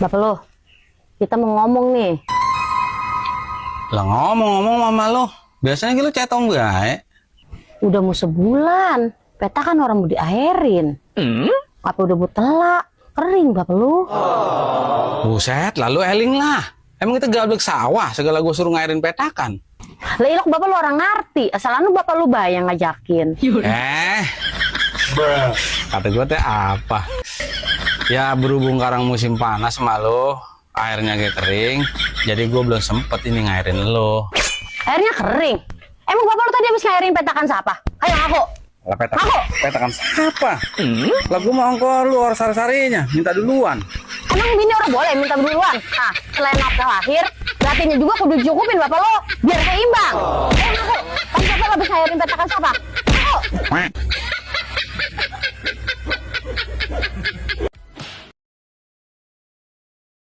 Bapak lo, kita mau ngomong nih. Lah ngomong-ngomong mama lo, biasanya gitu cetong gae. Udah mau sebulan, peta kan orang mau diairin. Apa udah mau telak, kering bapak lu. Buset, lalu eling lah. Emang kita gablek sawah, segala gue suruh ngairin petakan. Lah ilok bapak lu orang ngerti, asal anu bapak lu bayang ngajakin. Kata gue teh apa? Ya berhubung sekarang musim panas sama lo, airnya kayak kering, jadi gue belum sempet ini ngairin lo. Airnya kering? Emang bapak lu tadi habis ngairin petakan siapa? Ayo ngaku. Lah petakan siapa? Lah gue mau ongkol lu orang sari-sarinya, minta duluan. Emang bini orang boleh minta duluan? Nah, selain nafkah lahir, berartinya juga kudu cukupin bapak lo, biar seimbang. Ayo ngaku, tadi bapak habis ngairin petakan siapa? Ngaku.